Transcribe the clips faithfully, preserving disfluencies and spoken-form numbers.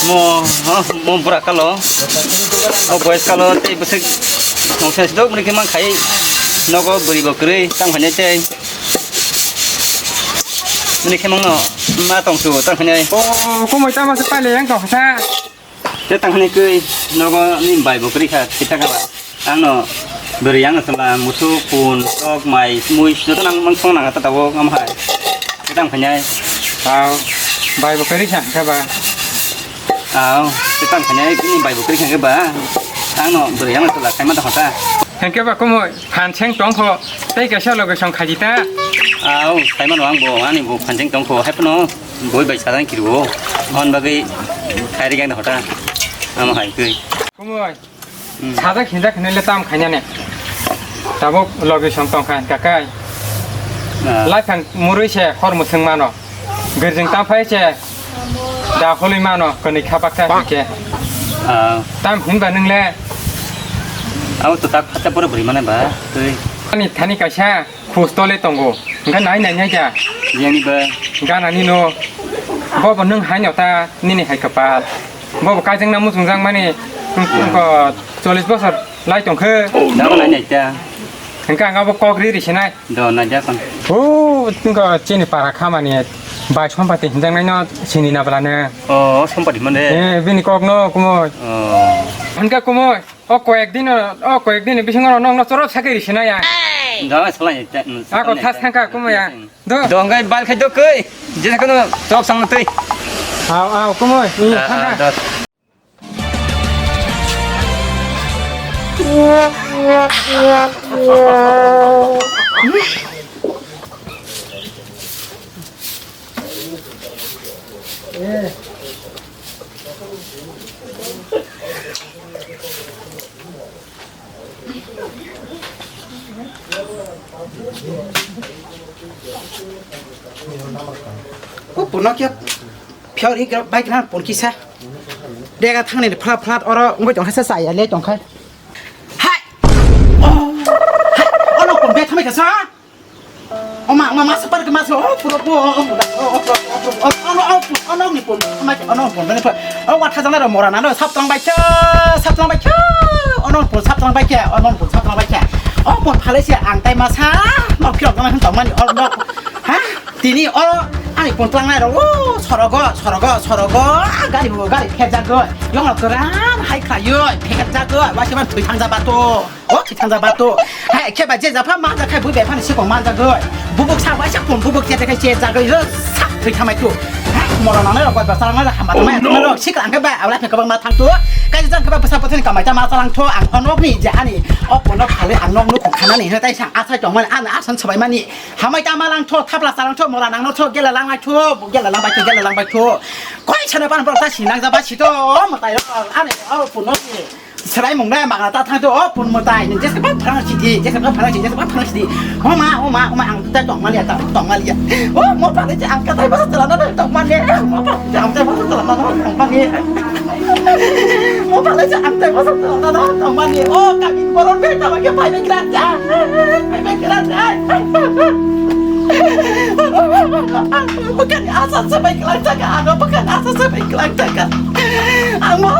Mo, ha, mo bura kalo. O boys kalo tei bwswk mungsa sidok muni khe man khai. Nogo bwrwi bo kwrwi tang khainai tei. Muni khe mangno ma tong su tang khainai. O, kumui tamo se paile yang tong kha sa. Te tang khainai kwi nogo ni bai bo kwrwi kha sita kha ba. Ang no bwrwi ang sala musuk pun tok mai mui joto nang mang song nang ta tabok am hai. Te tang khainai. Aw, bai bo kwrwi kha kha ba. Aw, te tang khainai bini bai bo kwrwi kha kha ba. Ang no bwrwi ang sala khai ma ta kha ta. Hengke ba kumui phan seng tong kho tei kaisa loge song khaji ta. Aw, khai ma no ang bo ani bo phan seng tong kho hai phano. Boi bai sajang kiri o. Hon bagwi khairi gang da hota. Amo hai twi. Kumoi. Hmm. Sajak hinjak hinai le tam khainani. Tabuk logi song tong kha kakai. Ah. Laifang murui se hor musung mano. Gerjing tam phai se da holoi mano kani khapak ta ke. Ah. Tam hinba nung le. Amo to tak khata pura buri mane ba. Twi. Ani thani kaisa. Khus tole tongo. Hingke nai nai nai ja. Yang ba. Gana ni no. Bobo nung hai no ta nini hai kapal. Bobo kajang na muchung jang mani. Hingke chollish bosor lai tong khe. Dabo nai nai ta. Hingke ang abo kok ri ri sinai. Do na ja kon. O hingke chini para khamani bai sompati hinjang nai no sini na bala ne. O sompati mande. Eh bini kok no kumoi. O. Hingke kumoi. O koyek din, o koyek din bisingo nokno chorop sakhe ri sinai ya. Dawai salai ta. Ako thas thangka kumaya. Do. Do ngai bal khai do koi. Jesa kono chop sang tui. Aw, aw, kumoi. Ni thangka. O pono khe phiya ri bai gran pon kisa. Dega thangni phla phla oro ngoi tong kha sa ya le tong kha. Hai. Oh. Hai. Ono pon be thamai kasa. Oma, oma, masa par ke masa, oh, pura, pura, oh, oh, oh, oh, oh, oh, oh, oh, oh, oh, oh, ni pon, ama, oh, no, pon, pon, oh, wa thajang na mora na, no, sap tang bai kya, sap tang bai kya, oh, no, pon, sap tang bai kya, oh, no, pon, sap tang bai kya, oh, pon, phale se ang tai masa, no, kiro, no, tong mani, oh, no, ha, tini, oh, ani pon tlang na, oh, sorogo, sorogo, sorogo, ah, gari, gari, phek jago, yong, keran, hai, khayo, phek jago, wa se man, thui thang jaba to. O thithang ja bato. Hai khe ba je japha ma ja khai bui bai phani sikong man jagoi. Bubuk sa waisa pun bubuk je khai je jagoi ro sa thwi thamai tu. Hai moro nang rok ba sa nang hama thamai rok sikla ang khe ba awla phe kabang ma thang tu. Kai jang khe ba bwsa bwthani kamai ta ma chalang tho ang honok ni je ani. O pono khali ang nok nuk khana ni tai sang asai tong mani an asan sabai mani. Hamai ta ma lang tho thapla chalang tho mora nang no tho gela lang lai tho gela lang bai tho gela lang bai tho. Koi sana pan bro ta sinang ja ba sito o matai rok ani o pono ni. Serai mung dai magna ta thang to o pun mutai ni jesa ba pharang sidi jesa ba pharang sidi jesa ba pharang sidi. O ma o ma o ma ang ta tong mali ta tong mali. O mo pa le ang ka tai ba tala na tong mali. Mo pa ang tai ba tala na tong mali. Mo pa le ang tai ba tala na tong mali. O ka bin boron be ta ba ke pai be kra ja. Pai be kra ja. Bukan asa sebaik kelak jaga ano bukan asa sebaik kelak jaga. Ang mo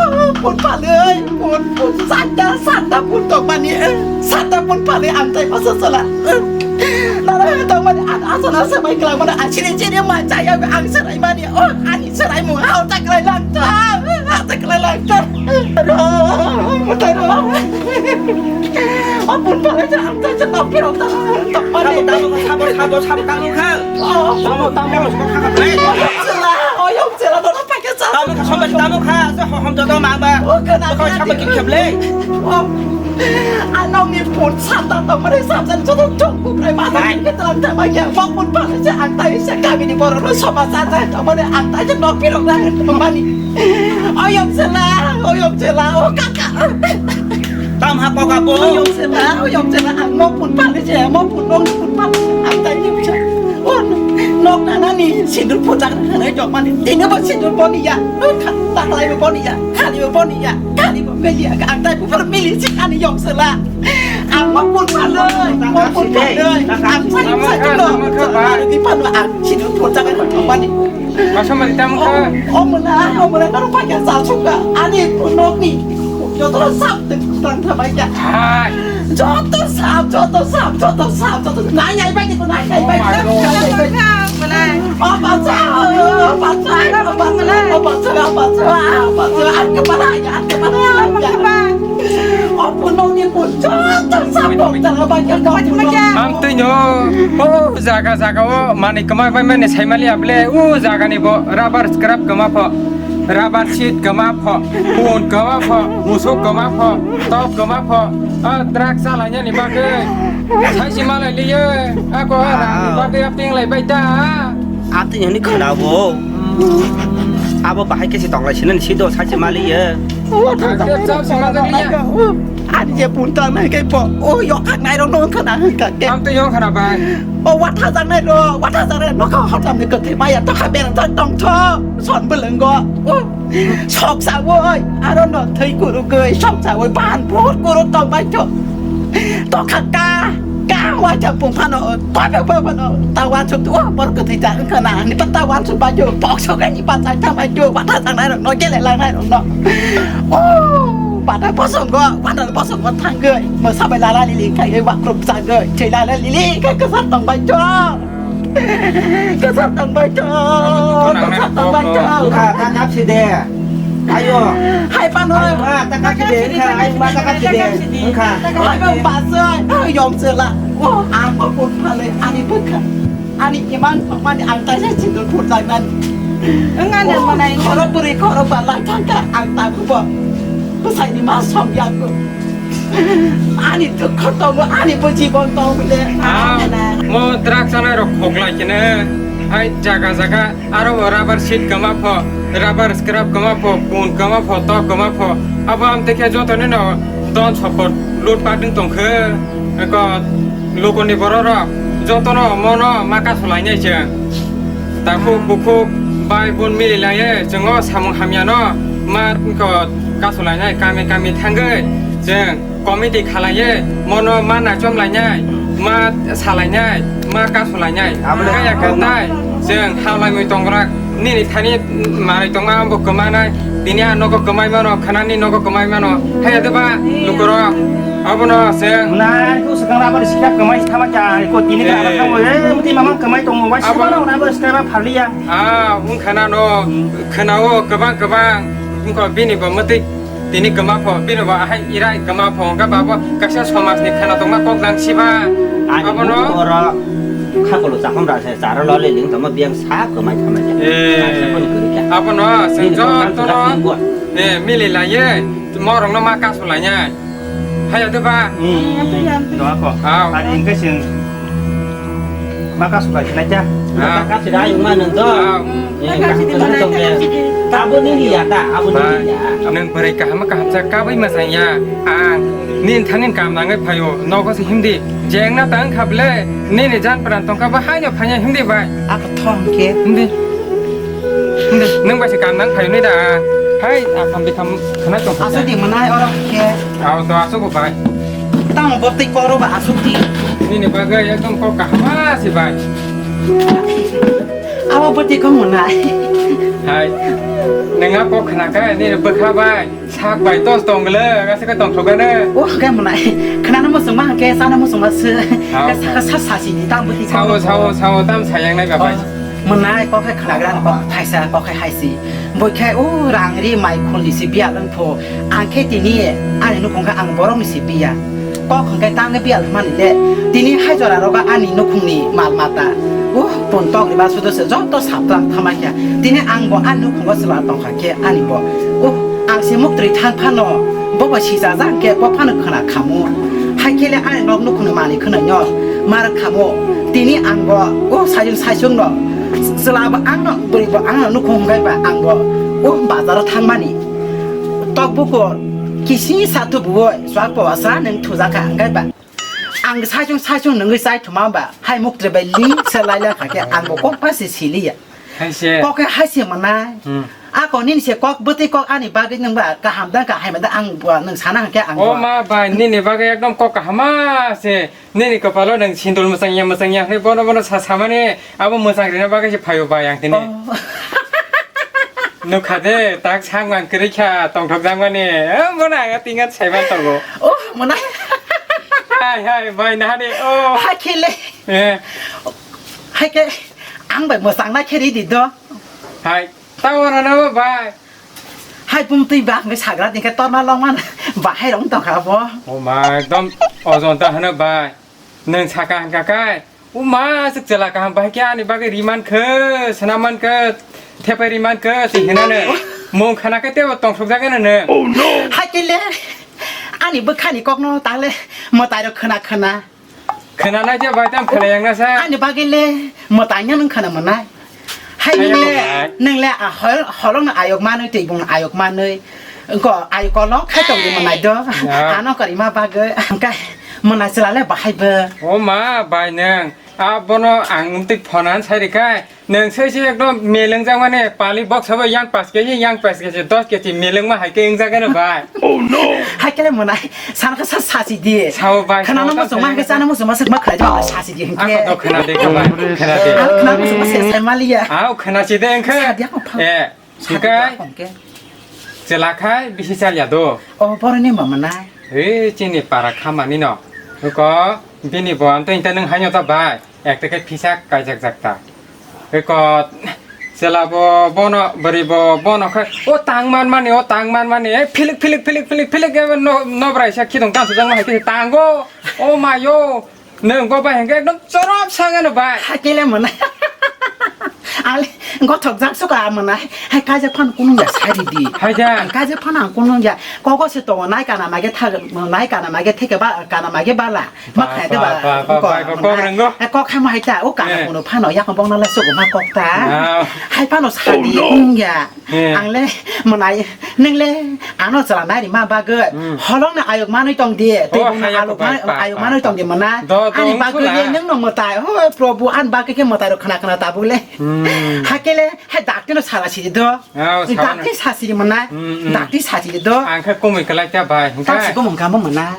pun palei. Pun, pun, sanda, sanda pun tong mani, eh, sanda pun pale ang tai masa sala. Eh, nara tong mani, an asana samai kelang mani, an sini sini ma jaya ang serai mani, oh, ani serai mu hau tak lai lang ta, hau tak lai lang ta. Aduh, mutai ro. Oh, pun pale ja ang tai ja tong kiro ta, tong mani. Sabo, sabo, sabo, sabo, sabo, tang kha. Oh, tamo, tamo. Sela, oh, yong sela, dono Tamo kha, sampai tamo kha, se hom hom joto ma ba. O kana. Kau sampai kim kim le. O. Anong ni pun santa to mare samsan joto jong ku pre ma ba. Ke tang ta ma ya. Fok pun pa se ang tai se kami ni boro no sama santa to mare ang tai je nok pirok na to mani. Oyom sela, oyom sela, o kaka. Tam ha kok apo. Oyom sela, oyom sela, ang mo pun pale je, mo pun nong pun pale, ang tai ni bisa. Oh, nok nana ni sindur pun tak nana jok mani, tini bo sindur boni ya, oh, tak lai bo boni ya. Kalibo boni ya, kalibo meli ya, ang tai bubar meli si ani yong sela. Ang mo pun paloi, mo pun paloi, ang sai sai no, di pano ang sino pun jaga no bani. Masa mali tamu ka? O mona, o mona karo pa ya sa suka, ani pun nok ni. Joto sap te tang thabai ya. Hai. Joto sap, joto sap, joto sap, joto. Nai nai bai ko, nai nai bai. Oh my God. Nai nai bai. Apa sa? Apa sa? Apa sa? Apa sa? Apa sa? Apa sa? Ang kepala ya, ang kepala ya. Apa nong ni pun joto sap tong thabai ya. Ang tui nyo. Oh, jaga jaga o mani kemai bai mani sai mali able. O jaga ni bo rubber scrap kema pho. Rubber sheet kema pho, pun kema pho, musuk kema pho, tok kema pho, ah, drug salainani bagwi. Saisi malai liye, ako rangni bagwi aping lai bai ta. Atini hwnwi khwnabo. Abo bahai khe se tonglai sinani sido saisi maliye. Chap si majak liya. Ani je punta nai kai po, o yok hak nai rok no khana hwnkha ke. Ang to yok khana bai. O watha jak nai rok, watha jak nai rok, nokha hotam ni kwthwi maya tokha berang jak tong tho. Son bwlwngo. O, sok sawoi, aro no thwi kurugwi, sok sawoi, ban bhut kuruk tong bai tho. Tokha ka, ka waithang pung phano, pano, pano, pano, ta wansuk tu, o, bor kwthwi ta wngkha na, ni pa ta wansuk bai tho, bok sok ni pa chai ta bai tho, watha jak nai rok no, gele lang nai rok no. O, bata bosongo, bata bosongo thangwi, mwsa bai lala lili khai, wakrup chagwi, thwi lala lili khai, kwsar tong bai tho. Kwchak tong bai tong, kwchak tong bai tong. Wngkha, ta kap si de. Ayo. Hai pano. Ai ma, ta kap si de, wngkha, ai ma, ta kap si de. Wngkha. Ai bang pasai, ai yong sela. O, ang ko pun phalai, ani bwkha. Ani iman phamani ang taisa chindul phurjaknani. Wngkha ne manai. Khoro bwrwi, khoro bala thangkha, ang tabubo. Bwsaini ma som yakgo. Ani dukho tongo, ani bo jibon tongo le. Ah, mo drug chanai rok khoklai kene. Hai jaga jaga aro bo rubber sheet kama pho, rubber scrap kama pho, pun kama pho, tok kama pho. Abo am tekhe joto ni no don sopot loot pading tongkhe. Eko lokoni borok rok joto no mono ma kasolai nai chwng. Takhuk bukhuk bai bun mili laiye chwngo samung hamya no ma ko kasolai nai kami kami thangwi chwng. Committee khalaiye, mono ma naichom lainai, ma salainai, ma kasulainai. Aboni kaya khe tai, chwng hamlaimui tongrak, nini thani manwi tongma bo kwmanai, tini a nogo kwmai mano, khanani nogo kwmai mano. Haya de ba, lukurok, abono chwng. Nai, ko swkang aboni sikap kwmai thama kya, ko tini ka. Abo tamo, eh, muti mamang kwmai tongo, wai sibano, abo sikap phalia. Ah, wng khana no, khana o, kwbang, kwbang, wngkha bini bo mwtwi. Tini kwma pho, bini bo ahai irai kwma pho, hwnkhe babo kaisa somajni khana tongma kok nang siba. Ani abono oro khakolo chakhum rasa chara loli ling tongma biyang sa kwmai thamai. Eh. Kaisa phone kwrwi kha. Abono chwng jotono, eh, mili laiye, morokno ma kasu lainai. Haya de ba? Hmm. Doa ko. Aw. Ani hwnkhe chwng ma kasu bai khnai kha. Aw. Kasu dai ma nang do. Aw. Abo nini ya ta, abo nini ya. Nwng bwrwi kaham kaham sa kabui mwsang ya. Ang nini thani kam nangwi phaio, nogo se himdi. Jengna ta wngkha ble, nini jan pran tongkha ba haino phanya himdi bai. Ako thong khe. Himdi. Himdi. Nwng bai se kam nang phaio ni da. Hai, akham bikham khana tong. Asuk di manai oro khe. Aw to asuk bai. Tamo bo tei koro ba asuk di. Nini bagwi ekdom kok kaham se bai. Abo bwtwi kok mwnai. Hai. Nwnga kok khna khe nini bwkha bai sak bai tos tong le, gase khe tong thok ne. O khe mwnai. Khnana muchung ma khe sana muchung ma se. Hao. Khe saka sa sa sini tam bwtwi. Sao, sao, sao tam sayang nai ba bai. Mwnai kok khe khnagra kok thaisa kok khe haisi. Boi khe o rang ri mai khun ni si biya leng pho. Ang khe tini ani nukhung khe ang borok ni si biya. Kok hwnkhe tangwi biyal mani le, tini hai jora rogo ani nukhungni mal mata. Uh, pun tok riba sudo se joto saptang thamakya. Tini ang bo ani nukhungo chwla tongkha khe ani bo. Uh, ang se muktwi thang phano, bo bo sijajak khe bo phano khna khamu. Hai khe le ani nok nukhungni manwi khwnwi no mar khamu. Tini ang bo, uh, sajung sajung no chwla bo ang no, bwrwi bo ang no nukhung hwnkhe ba ang bo, uh, bazaro thangmani. Tok bukur, kisi sathu buwoi. Swak po sa nung thuja kha, hwnkhe ba. Ang saichung saichung nungwi chai thuma ba, hai muktre bai ling se lai lai kha khe, ang bo kok pha se siliya. Hai se. Kok khe hai se manai. Hmm. Ako nini se kok bwtwi kok ani bagwi nwng ba kaham da kaham da ang bo nwng sana hwnkhe ang O bo. Ma bai, nini bagwi ekdom kok kaham se. Nini kopalo nwng sindul mwchang ya mwchang ya hwnwi bono bono sa samani abo mwchang rina bagwi se phaio bai ang tini. Oh. Nukha de, tak sak mang kwrwi kha, tongthok jakmani. Eh, bono ang tingan saiman tongo. Oh, mona. Hai, hai, bai, nahani, oh. Hai, khele. Eh. Hai khe, ang bai mwchang na khe ridi do. Hai, tao rana bo bai. Hai, bumtwi ba, ang sagra dingkhe torma longman. Bahai rong tongkha bo. Oh ma, ekdom ojon ta hano bai. Nwng saka hwnkha kai, "Uma, aswk chwla kaham bahai khe ani bagwi riman khe, swnam man khe, thepai riman khe," twi hinano. Mung khana khe tebo tongsok jagano nwng. Hai khe le, ani bwkhani kokno ta le mwtai rok khna khna. Khna nai je bai tam khna yang na sa. Ani bagwi le mwtai no nwng khna mwnai. Hai Hai nung le, bai. Nung le a hol, holong no ayok manwi twi bung ayok manwi. Ko ayok kolong khai tong di mwnai do. Ya. Ano kari ma bagwi. Kai mwnai chwla le bahai bo. O ma bai nung. A bono ang twi phone an sai ri kai. Nung sai se ekdom meleng jang mane pali box habo yang pas K G, yang pas K G, dos K G meleng ma hai ke ing jaga no bai. Oh no. Hai kele mwnai. Sana khe sa sasi di. Sao bai, khana sao no ta muchung ma sai khe ka. Chana muchung ma sik ma khlai di ma sasi di hwnkhe. Ako do khana de, khana, khana de. Ang khana muchung ma se sai ma liya. Ao khana si de hwnkhe. Sa di ako phang. Eh, sa di sikai. Ako hwnkhe. Chela khai bisi chal ya do. O, boro ni mama nai. He, chini para khamani no. Ko bini bo anto inta nung haino ta bai. Ekta khe phisa kaijak jak ta. Eko chela bo bono, bwrwi bo bono khe, o tang man mani, o tang man mani, e philik, philik, philik, philik, philik, e no, no bwrai sa khidong tang sujak ma hai khe tango. O mayo, nung bo bai hwnkhe ekdom chorop sangano bai. Hakile mwnai. Ale gothok jak suka mwnai. Hai kaijak phano kunung ya sai di. Hai ja. Kaijak phano ang kunung ya. Kogo se tongo nai kana mage thag, nai kana mage theke ba, kana mage bala. Ma khnai de ba, ba, ba, ba, ba, ba, kok rwngo. Eh, kok hai ma hai ta, o kana Eh. Kono phano yakung bokna la sugo ma kok ta. Ah. Hai phano sadi Oh, no. Wng ya. Eh. Ang le mwnai, nung le ano chwla nai ri ma bagwi. Hmm. Holong na ayok manwi tong di. Oh, tei bung na hai ayok alok man-, ba, ayok ba, manwi ba. Tong di mwnai. Do, do, ani wng bagwi sula. Le nung no mwtai. Hoi, Prabhu, an bagwi khe mwtai rok khna khna tabuk le. Hmm. Hakele, hai dakti no sala sidi do. Oh, sala. Dakti sasiri mwnai. Hmm, hmm. Dakti sasiri do. Ang khe kumui kwlai ta bai, hwnkhe? Tang si kumui kamo mwnai.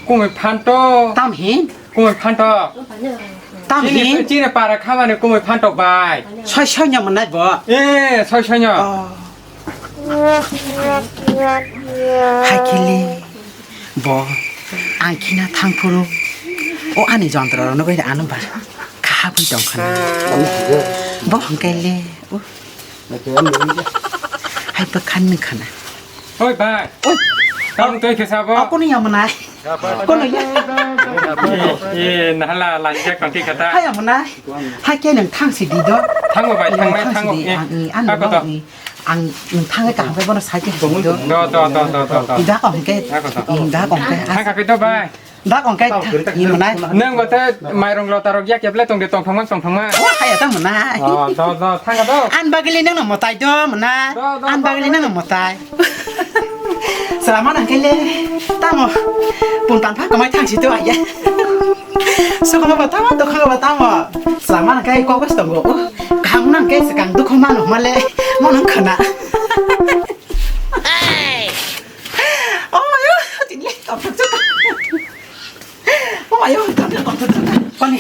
Kumui phanto. Tam hin? Kumui phanto. Tam chini, hin? Chini para khamani kumui phanto bai. Soi soi nya mwnai bo. Eh, soi soi nya. Oh. Hai kili. Bo, ang khina thang phuru. O ani jontro rok nugwi ano ba. Kha bui tong khana. Bo hwnkhe le. Uh. Hai bwkhan nung khana. Oi bai. Oi. Tang twi khe sabo. Ako ni yamnai. Kono ya. Eh, eh, nahala lanjak tang twi khata. Hai yamnai. Hai khe nung thang si di do. Thango bai, thangnai, thango. Eh, ang, ang, ang, ang thangwi kaham khe bono sai khe si di do. Do, do, do, do, do, do. Ida kong khe. Ako do. Ida kong khe. Thang kha khe do bai. Da kong kai tha, i mwnai. Nang bo te mairong lota rok ya keble tong de tong thangma tong thangma. O, kaya ta mwnai. O, do, do, thang do. An bagili nang no mwtai do mwnai. Do, do, an bagili nang no mwtai. Salama nang kele. Tamo. Pun tan pha kamai thang si to aya. Sokoma ba tamo, dokhama ba tamo. Salama nang kai kok bas tongo. Kaham nang kai sekang dukho mano male. Mo nang khana. Oh my God, ini kontok juga. Oh my God, kontok, kontok juga. Koni,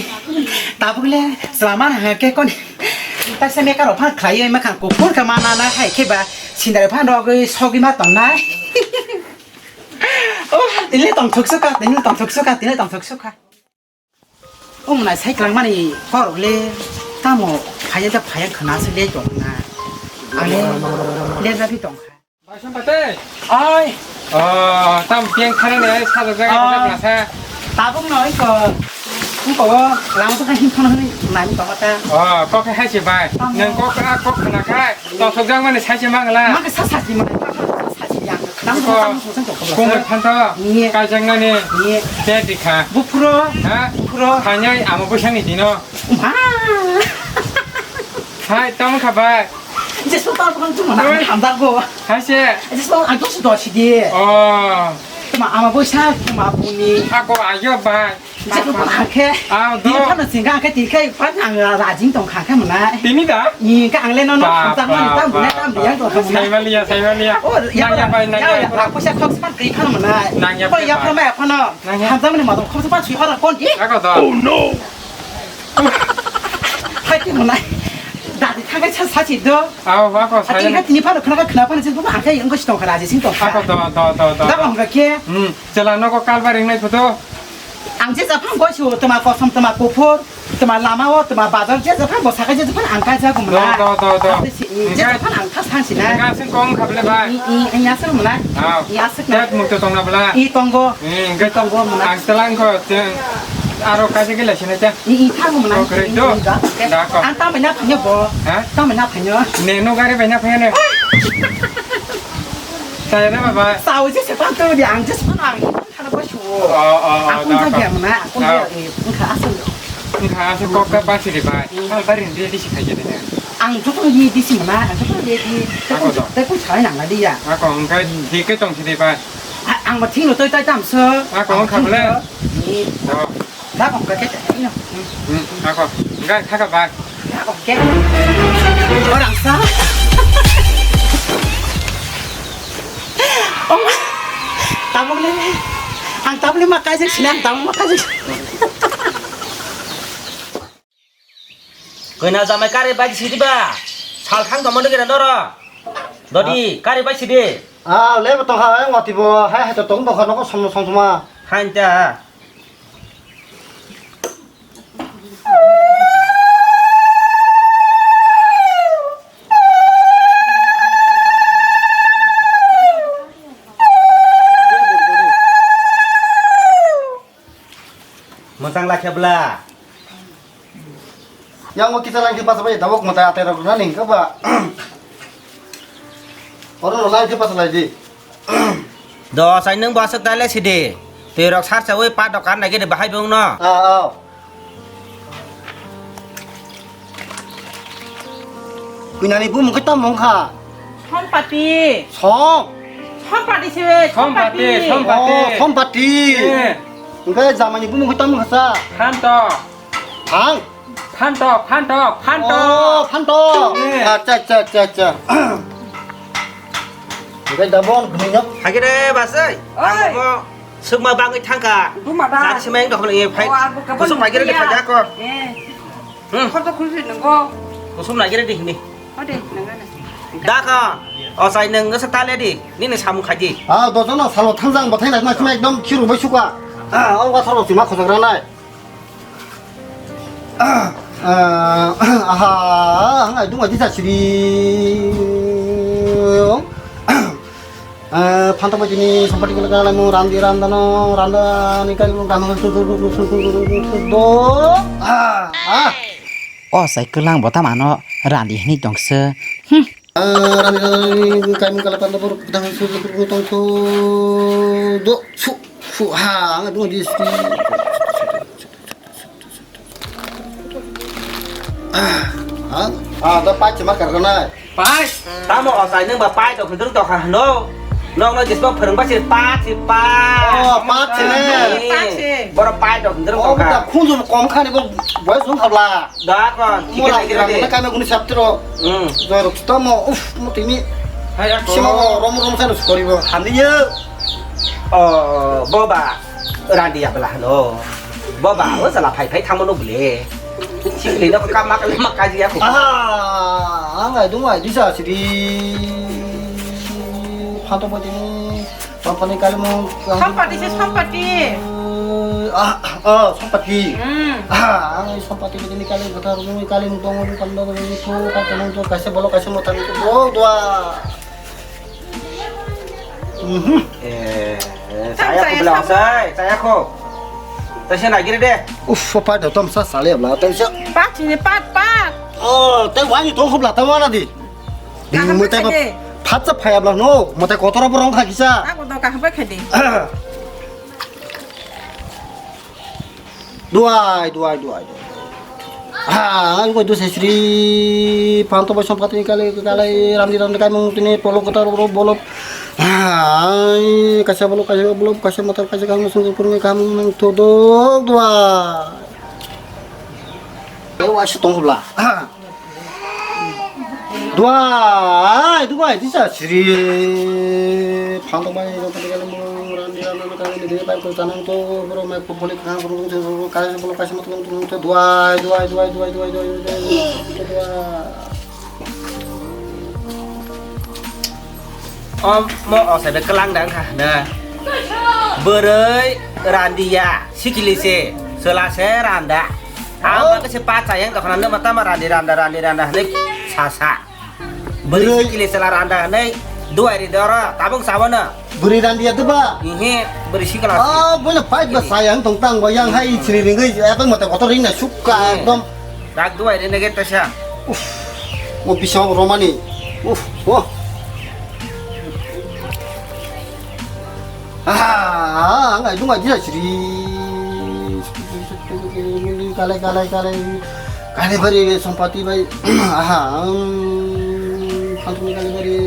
tabuk le, selama nang ke koni. Tak se meka rok phan khlai, meka kuphur khe mana na hai khe ba, sindari phan rogwi sogwi ma tong nai. Oh, tini tong thuk suka, tini tong thuk suka, tini tong thuk suka. Omo nai sai kwlangmani korok le tamo phaiya da phaiya khwna se le tong na. Ang le le da phi tong kha. Bai Sampati. Oi. Oh, tam piang khana ne sa da jaga. Oh. Tabuk no iko. Iko lama to hin khana hin nai tong ta. Oh, kok hai si bai. Tamo. Nang kok a kok khana khai. Tongthokjak mani sachi mangla. Mangkha sa sachi mangla, sa sachi yang. Tamo ko, tamo sosang kok. Kumui phanto. Ni. Kaijaknani. Ni. Te dikha. Buphuro. Ha? Buphuro. Thanyai amo bwsangni dino. Ma. Hai, tamo kha bai. Jesu ta bukan cuma nak. Oi. Hamdak go. Hai se. Jesu ang to sudah sidi. Oh. Ma ama boisa ma buni. Ako ayo bai. Jeko pa khe. Aw do. Di phano singa khe ti khe pa ang rajing tong kha khe mona. Tini da? Ni ka ang le no no Ba, khamsa mani ba, tam ba, mona tam ba. Yang to khamsa. Saimaliya, saimaliya. Oh, ya Nang ya ba, bai, nang ya ya. Ya ba. Poisa khok span kri phano mona. Nang ya Ko ba, ya ba. Phano ma phano. Nang ya. Hamsa mani ma to khok span sui phano kon di. Ako do. Oh no. Hai ti mona. Dadi thangai sa sa si do. Aw, ako Ati saya. Ka tini phano khna khna phano jin phano ang khe ang ko sitong khara jising tong kha. Ako do, do, do, do. Da bang ga khe. Hmm, chela no ko kalbar ring nai photo. Ang je japhang goi su toma kosom toma kuphur toma lama o toma bazar je japhang bo sakai je japhang ang kai jago Do, mona. Do, do, do. Ang je si je Engkai. Japhang ang thas thang sina. Engkai sing kong khable bai. I i ang yasuk mona. Aw. Yasuk na. Tet mukto tong na bla. I tongo. Hmm, engkai. Tongo mona. Ang telang ko. Aro kaisa khe laisina cha. I i thango mona. Kokre do. Da ko. Ang tamai na phanyo bo. Ha? Tamai na phanyo. Ne no gari bai na phanyo ne. Saya na baba. Sao je se pan to di ang je se pan ang. Khana bo shu. Oh, oh, oh, Aku da ko. Jaga mona. Aku dia ni. Engkha asal. Engkha asal kok ka basi di bai. Hal bari ni dia di si khai jadi ne. Ang joto ye di si mona. Ang joto ye di. Aku do. Te ku sai nang na di ya. Aku engkai di ke tong si di bai. A-, ang bo thino toi toi tam so. Ako wng kha bole? Ni. Oh. Da kong ka kete. Ino. Hmm, ako. Enggak, kha ka bai. Da kong ke. Orang sa. Oh. Tabuk le. Ang tabuk le makai je silang tabuk makai je. Koina jamai kari bai sidi ba? Sal thang tongma nugwi rw noro. Dodi, kari bai sidi. Ah, le bo tongkha, eh, ngoti bo, hai, hai to tong tongkha, nogo som, som, soma. Hain ta. Mwchang lakhe bla. Yang o kisa lang khe basa bai tabok mwtai atai rok na ning kha ba. Oro no lang khe basa lai di. Do sai nung bwswk dai le sidi. Twi rok sar chawi pa dokan nai gede bahai bung no. Ah, ah. Kuinani bumung khe tamo wngkha? Sompati. Som? Sompati se, Sompati, Sompati. Sompati. Oh, Sompati. Eh. Hwnkhe jamani bumung khe tamo wngkha sa? Phanto. Phang? Phanto, Phanto, Phanto. Oh, Phanto. Eh. Acha, acha, acha, acha. Hwnkhe da bon bumung no. Hagire basai. Oi. Ang bo Sukma bangwi thangkha. Buma ba. Chak simai wngkha hwnwi phai. Oh, ang bo kabang kusuk nai gire de ya. Phai jako. Eh. Hmm. Khorto khursi nanggo. Kusuk nai gire de hini. Ode, nangana. Da kha. O sai nang sa tale di. Nini samung khai di. Ah, dojono salo thangjang bathai nai sima ekdom khiru bai suka. Ah, o ga salo sima khojak ranai. Ah, ah, aha, ang ai dunga disa siri. Ah, Phanto bai tini Sompati kele kele mo randi randa no randa ni kali mo randa do. Ah, ah. O sai kwlang bo tamo ano randi hini tongse. Hmm. Ah, rani, rani, kaimung kala panda borok dang su su su tong su do su su ha ang dong di su. Ah, ha? Ah, da pai chema kar nai. Pai. Tamo o sai nung ba pai to khundrung to kha no. Nong no jisbo phwrwng ba si pa si pa. Oh, pa si ne. Ni. Pa si. Boro pai to khundrung to kha. Oh, da khunjum kom khani bo boys nung khabla. Da kon, Mura thikhe gira thikhe mona de. Kami guni saptiro. Hmm. Jorok tamo, uff, mo timi. Hai, ako. Sima mo rom rom sano soribo. Hamdi ye. Oh, boba. Randi ya belah no. Boba, o sala phai phai thangmo no bule. Sikli no ka mak le mak kaji ya ko. Ah, ang ai dum ai disa sidi. Phanto mo timi. Sompati kalimu. Sompati se Sompati. Ah, oh, Sompati. Hmm. Ah, ang Sompati bini kali kata rumi kali mutong rumi kanda rumi tu kata nung tu kaise bolo kaise mutang tu bo dua. Mhm. Eh, saya aku bilang saya, saya aku. Saya nak kira deh. Uff, apa dah tom sa sale bla tom sa. Pat sini pat pat. Oh, tei wani tong khobla ta wana di. Kaham Mwtai bai kha de. Phatsa phaya bla no, mwtai kotora borong kha kisa. Ako to kaham bai kha de. Duai, duai, duai, duai. Ha, ang koi dusai sri, phanto bai sompati kalai, kalai, randi, randi, kaimung tini, polo kota, ro, ro, bolop. Ha, kaisa bolop, kaisa bolop, kaisa motor, kaisa kaimung sung, purung, kaimung nang, to, do, dua. Ewa, si tong hubla. Ha. Duai, duai, disa sri. Phang tong bai, rok tong bai, randi, randi, randi, randi, bai, ko tanang to, bro, mai, ko, boli, kang, bro, bro, bro, kai, bro, kai, sama, tong, tong, to, duai, duai, duai, duai, duai, duai, duai, duai. O, mo, o, sai, be, kelang, dang, ha, na. Bwrwi, randiya, sikili se, sela se, randa. Ang, oh, ba, ke se, pa, chayang, dokhana, no, mata, ma, randi, randa, randi, randa, hane, sa, sa. Bwrwi sikili chwla randa hwnwi duai ri doro, tabuk sabono. Bwrwi randiya deba? Ihe, bwrwi sikla. Ah, bono fight ba sayang tong tang ba yang hai chini ringwi, ekdom mata kotor ringna sukka ekdom. Dak duai ri nege tesa. Uff, mo bisong romani. Uff, oh. Ah, ang ai dunga jira sri. Kalai, kalai, kalai. Kalai bari sompati bai. Aha, ang, phanthumni kalai bari.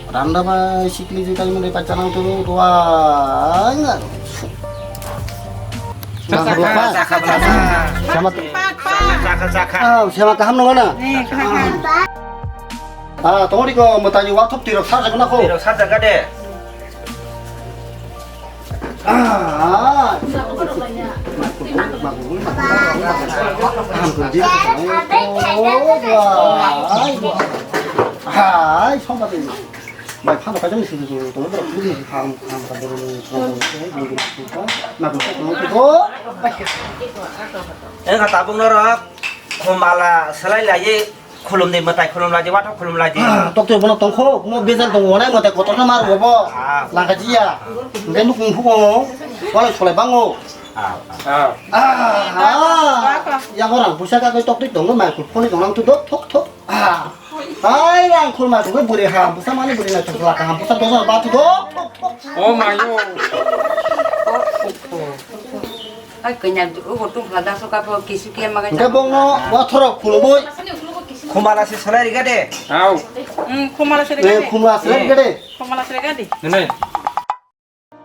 Randa bai sikli jwi kalai mani pachanang tu doang. Sakha, sakha, sakha. Sama, sakha, sakha. Ah, sama kaham nang na? Eh, kaham. Ah, tongori ko matani wathop tirok sarjak na ko. Tirok sarjak de. Ah. Hai, somba de. Bai, phano kaisa ni sini sini tong, borok phano ni phano, phano ka borok ni phano, na ko ko ko. Eh, ka tabung norok, khumala selai lai. Khulumdi mwtai khulumlaidi, wathok khulumlaidi. Ah, tokto bono tongkho, mo bejal tongo, onai mwtai kotorno mar obo. Ah. Langkajiya. Nde nuk mung phuko, wala solai bango. Ah, ah. Ah, ah. Yang orang pusa ka koi tokto tongo, mai khul phone tongo, nang tu dok, thok, thok. Ah. Ai, rang khul ma tu buri ha, pusa mani buri na tu la ka, pusa dosa ba tu dok, thok, thok. Oh, mayo. Ai, kanya tu, oh, tu la da so ka po, kisu kia maga. Enggak bong no, wathoro khuluboi. Khumala se salai riga de. Au. Hmm, khumala se riga de. Eh, khumala se riga de. Khumala se riga de. Nene.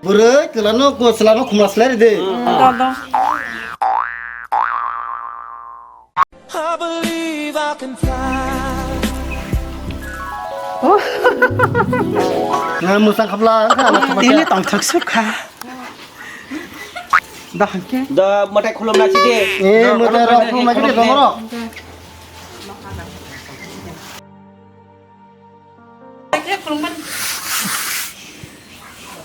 Bwrwi, kelano, ko selano khumala se riga de. Hmm, do, do. I believe I can fly. Nga musang khapla, nga musang khapla. Tini tongthok sukha. Dah hangke. Da mwtai khulumna sidi. Eh, mwtai rok khulumna sidi, khulumna sidi.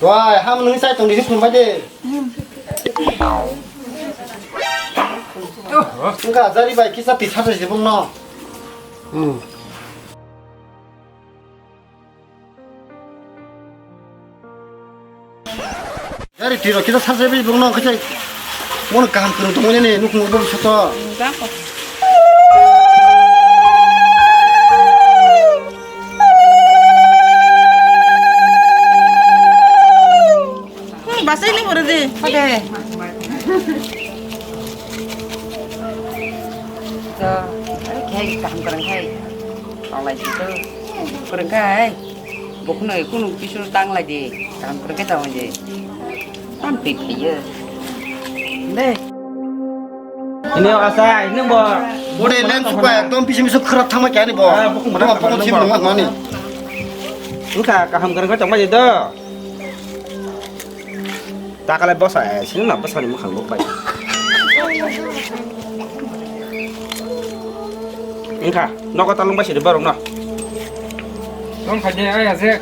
Doi, ham nung sai tong di khulumna de. Enggak, jari bai kisa pisa sibung no. Hmm. Gari tiro kita sarsai bai bongno kisa. Mon kaham kurung tongmani ni nukung bong soto. Hmm, basai ni hore de. Oke. To, oke, kaham kurung hai. Tanglai di tu. Kurung hai. Bokno kunu kisu tanglai di, kaham kwrwngkhe tamo je. Tam pik pik ye. De. Ini asai, ini bo. Ode lem suka ekdom bisu bisu khrap thangma kya ni bo. Ah, bokong mana bokong sim nang mani. Engka kaham kwrwngkhe tongma je do. Takalai bosa, eh, sini na bosa ni mukhang bo bai. Engkha, nogo talung bai sidi borok no. Tong khaje ai ase.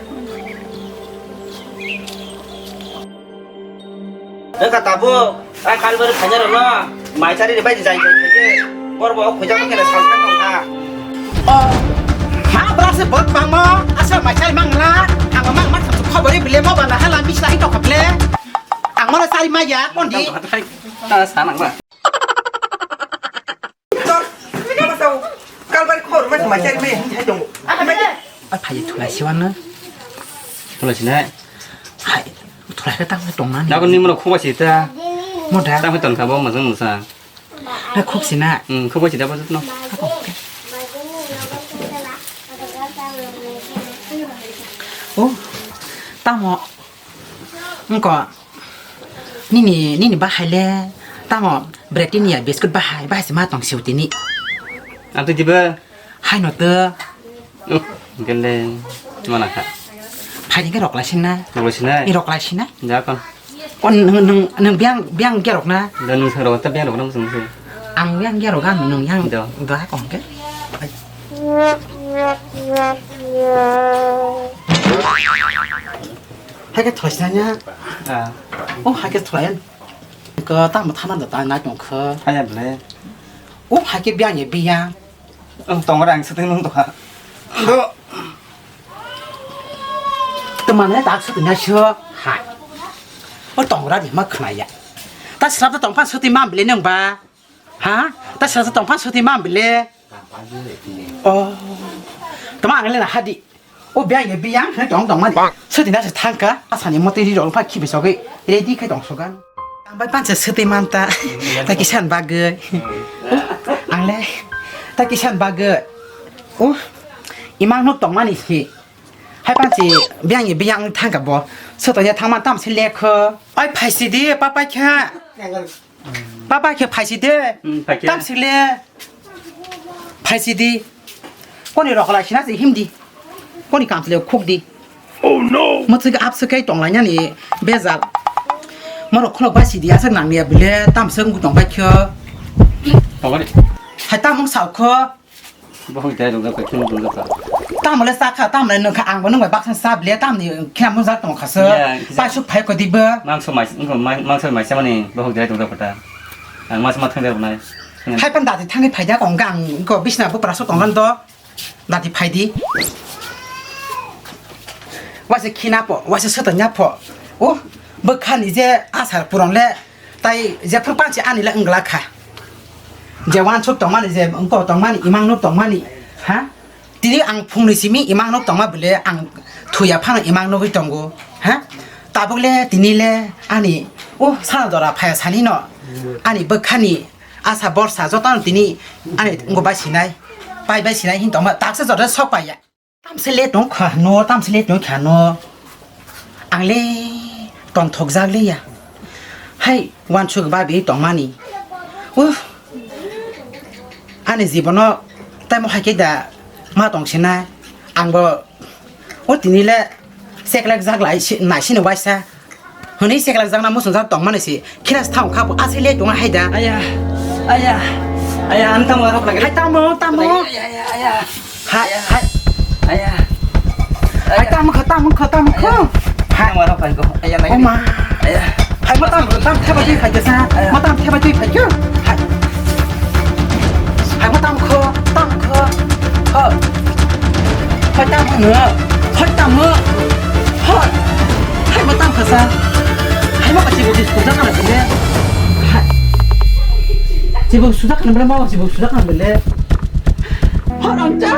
Engkha tabo, ai kalbar phanya rok no. Mai chari bai jai jai khaje. Borok bo khuja khe sal khe tong kha. Oh, ma bra se bot bangmo, asa mai chari mangla. Ang mang ma thang khobori bile mo bana hala bisla hi tokha bile. Ang mano sari maya, kondi? Ta sanang ba. Kalbari khor mas mai chari mai hai tongo. Ai phai thulai siwana. Thulai sinai. Hai, thulai ka tang tong nani. Nako ni mano khobasi ta. Mo da. Tang tong ka bo mazang musa. Hai khuk sina. Hmm, khuk bai sida bo no. Oh, tamo. Engko. Nini, nini bahai le. Tamo, Britannia biscuit bahai, bahai se ma tong siu tini. Ang tu diba? Hai no to. Uh, gele mana kha. Phai ni rok lai sina. Rok lai sina. Ni rok lai sina. Ja kon. Kon nung nung nung biang biang ge rok na. Dan nung rok ta biang rok nung sung sung. Ang biang ge rok an nung yang. Do. Do ha kon ke. Hai ke thoi sina nya. Ah. Oh, hai ke thoi an. Ko tamo thana da ta nai tong kho. Hai ya ble. Oh, hai ke biang ye biang. Ang tongo ang swtwi nung tongkha. Do. Twmane tak swtwi na sio. Ha. O tongra ni ma khna ya. Ta srap ta tongpha swtwi ma bile nung ba. Ha? Ta srap ta tongpha swtwi ma bile. Oh. Tama ang le na hadi. O biyang ni biyang hwnwi tong tong mani. Swtwi na se thangkha. Asani motwi ri rok pha khibi sogwi ready khai tong sogan. Ang bai pansa swtwi manta. Ta kisan bagwi. Ang le ta kisan bagwi. O imang nuk tong mani si. Hai pansi biyang ni biyang thangkha bo. Swtwi ya thang man tam si lekho. Oi phaisi di papa kha. Papa khe phaisi de. Hmm, phaikhe. Tam sile. Phaisi di. Koni rok lai sina se him di. Koni kam sile khuk di. Oh no. Mo thik ap se kai tong lai nani bezal. Mo rok khulok ba si di asa nang ya bile tam se ngu tong bai kho. Tong bai. Hai tam mung sao kho. Bohok jai rok jaka, kheno rok jaka. Tamole sakha, tamole nungkha, ang bo nung bai baksa sa bile, tamni khina mujak tong khasa. Ya, kisa. Paisuk phai ko dibo. Mangso mai, wngkha mai, mangso mai samani bohok jai rok jaka ta. Ang mas ma thang jai rok nai. Hai pan dati thangni phai jak ong gang ko bisna bo prasok tong ran do. Dati phai di. Waisa khina po, waisa soto nya po. O, bwkha ni je asar puron le. Tai jephru panchi ani le wngla kha. Je wansuk tongmani, je wngko tongmani, imang nuk tongmani, ha? Tini ang phungni simi imang nuk tongma bwle ang thuya phano imang nugwi tongo, ha? Tabuk le tini le ani, o sana jora phaya sani no, ani bwkhani asa borsa jotono tini ani wngko bai sinai, pai bai sinai hin tongma taksa jora sok paiya. Tamsele tong kha no, tamsele tong kha no. Ang le tongthok jak le ya. Hai, wansuk babi tongmani. Uh. Ani jibono tamo hai khe da ma tong sina. Ang bo o tini le seklek jak lai si, nai sini waisa. Hwnwi seklak jakna muchungjak tongmani se khiras thang kha bo asai le tong hai da. Aya, aya, aya, ang tamo rok lagi. Hai tamo, tamo. Aya, aya, aya. Hai, hai. Aya. Hai tamo kha, tamo kha, tamo kha. Hai. Tamo rok lagi. Aya, lagi. Oma. Aya. Hai mo tam, tam theba twi phai sa. Aya. Mo tam theba twi phai kyo. Hai. Hai mo tam kho, tam kho. Ho. Hai tam no. Hai tam no. Ho. Hai mo tam kho sa. Hai mo ka chibo di suda kana bile. Hai. Chibo suda kana bile, mo chibo suda kana bile. Ho rang cha.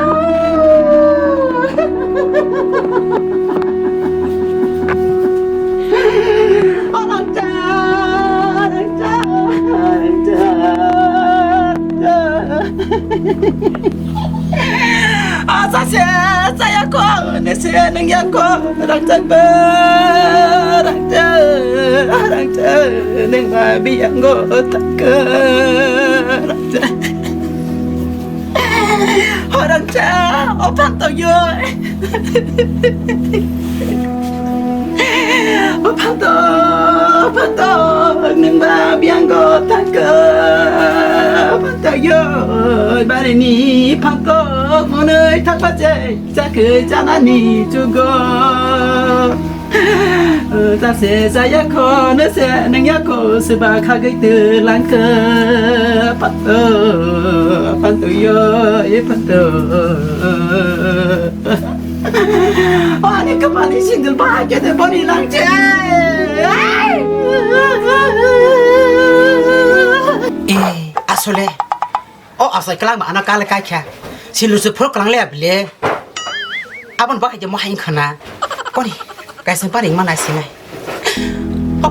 Ho rang cha. Asa se saya ko ne se nang ya ko rang chan ba rang chan rang chan nang ma bi yang go tak rang chan. Ho rang chan o phan to yo. O phanto, phanto, nungba biango thangkha. Phanto yo, barini phanto, monoi thangpa je, chakhe chanani chugo. Chase chaya kho, nese nungya kho, seba khagwi twlangkha. Phanto, phanto yo, e phanto. Ani kapalni sindul bahai khe de boni langche. Eh, asole. O asai klang ma ana kale kai kha. Sindul se phur klang le abile. Abon bahai de mo hain khana. Koni, kaisa paring ma nai sinai.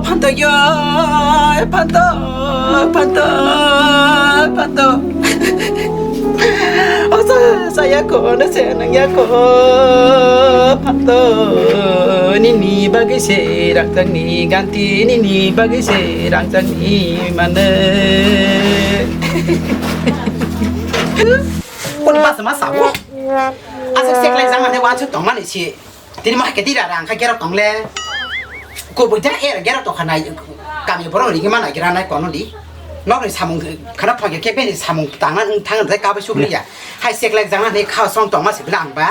Phanto yo, phanto, phanto, phanto. Osa saya ko na se nang ya ko. Phanto nini bagi se rang tang ni ganti nini bagi se rang tang ni mane. Kuni pas ma sawo. Asa seklai jang mane wansu tong mani si. Tini mo hai ke tira rang kha gerok tong le. Ko bo ja er gerok tong kha nai. Kami borok ri ma nai gira nai kono di. Nok ni samung khana phage ke beni samung tang na thang dai ka ba sugri ya. Hai seklai jang na ne kha song tong ma se bla ang ba.